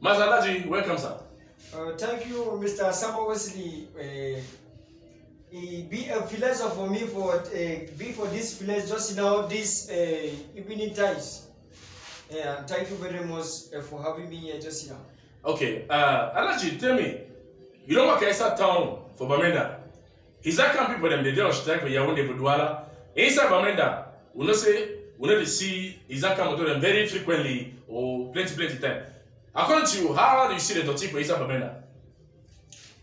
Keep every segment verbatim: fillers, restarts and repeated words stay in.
Master Alhaji, welcome, sir. Uh, thank you, Mister Samba Wesley. Uh, it be a pleasure for me for uh, be for this place just now, this uh, evening times. Yeah, and thank you very much uh, for having me here just now. Okay, uh, Alhaji, tell me, you don waka inside town for Bamenda? Is that kind people dem dey dey on strike for Yaoundé, for Douala? Inside Bamenda, we know say we no dey see is that kind motor dem very frequently or plenty plenty time. According to you, how do you see the dirty for inside Bamenda?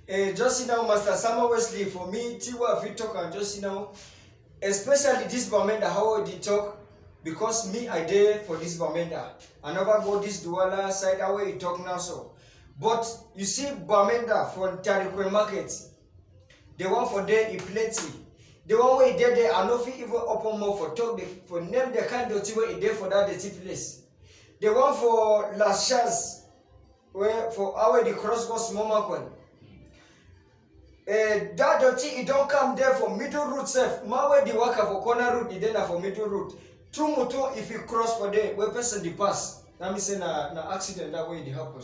Uh, just now, Master Samba Wesley, for me, Tiwa fit talk and just now, especially this Bamenda, how they talk, because me, I dey for this Bamenda. I never go this Douala side, how you talk now so. But you see, Bamenda for Tarikwe market, the one for there is plenty. The one way there, there, I no fit even open more for talk, the, for name the kind dirty way e dey for that dirty place. The one for La Chance, where for our the cross go small makon. Uh, that dirty, e don come there for middle road sef. Ma wey dey waka for corner road, e dey na for middle road. Two motor, if you cross for there, where person dey pass, that means say na, na accident that way dey happen.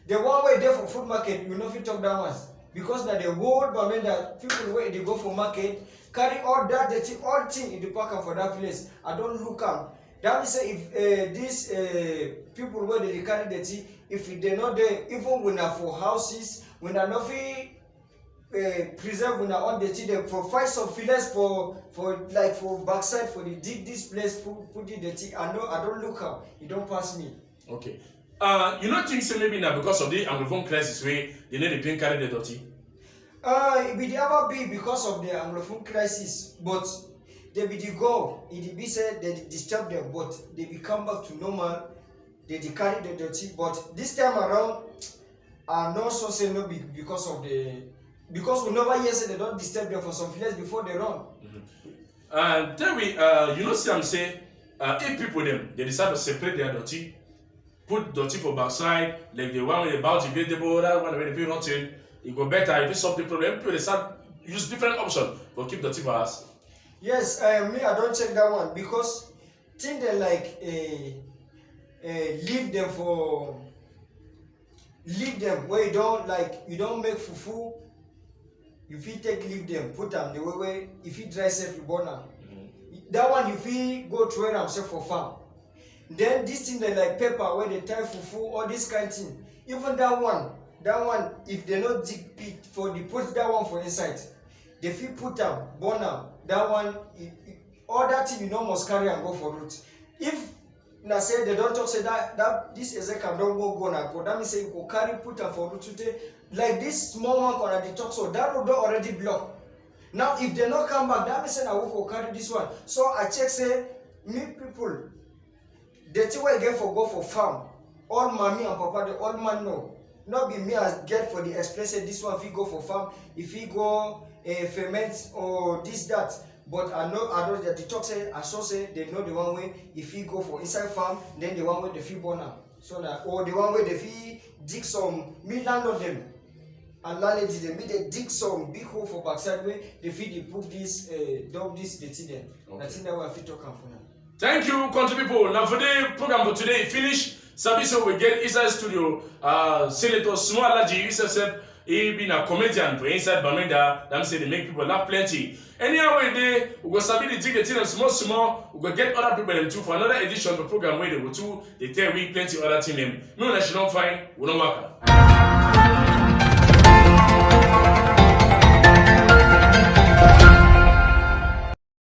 The one way there for food market, you no fit talk that one. Because na the whole Bamenda, people wey dey go for market, carry all that dirty, all thing, e dey pack am for that place. I don look am. That means say if uh, these uh, people wey dey carry dirty, if they no dey, even when na for houses, when na no fit uh, preserve una own dirty dem for find some fillers for for like for backside for the dig this place put put the dirty. I know, I don look am, e don pass me. Okay. Uh, you no think say maybe na because of the Anglophone crisis wey they no dey bring carry the dirty? Uh, e be the ever be because of the Anglophone crisis, but they be the goal. E dey be say they dey disturb them, but they be come back to normal. They dey carry the dirty, but this time around, I no so say no be because of the because we never hear say they don disturb them for some place before they run. And tell me, uh, you know see am say uh, if people dem dey decide to separate their dirty, put dirty for backside, like the one wey dey bounce vegetable, that one wey dey fit rotten, e go better, e fit solve the problem. People dey start use different option for keep dirty for house. Yes, uh, me, I don check that one because thing dem like uh, uh, leave them for leave them where you don like you don make fufu, you fit take leave them, put am the way wey e fit dry sef, you burn am. That one you fit go throw am sef for farm. Then this thing dem like paper wey dey tie fufu, all this kind thing, even that one, that one if they no dig pit for the put that one for inside, they fit put am, burn am. That one, e- e- all that thing you no must carry am go for road. If na say they don talk say that that this Ezekiel don go go na go, that means say you go carry put am for road today. Like this small one corner dey talk so, that road don already block. Now if they no come back, that means say na we go carry this one. So I check say me people, the thing wey get for go for farm, all mommy and papa, the old man know. No be me as get for the explain say this one fit go for farm, e fit go uh, ferment or this that. But I know I don dey talk say I saw say they know the one way e fit go for inside farm, then the one way they fit burn am. So na or the one way they fit dig some, me landlord them and landlady dem, me they dig some big hole for backside way they fit dey put this uh, dump this the thing dem. Okay. I think that way I fit talk am for now. Thank you, country people. Now for the program for today finish. Sabi so we get inside studio. Uh, Senator Small Alhaji, you sef, he been a comedian for inside Bamenda. That means say they make people laugh plenty. Anyhow we dey, we go sabi the thing, the thing dem small small. We go get other people dem too for another edition of the program where they go too. They tell we plenty other thing dem. Me when I should not find, we don't work.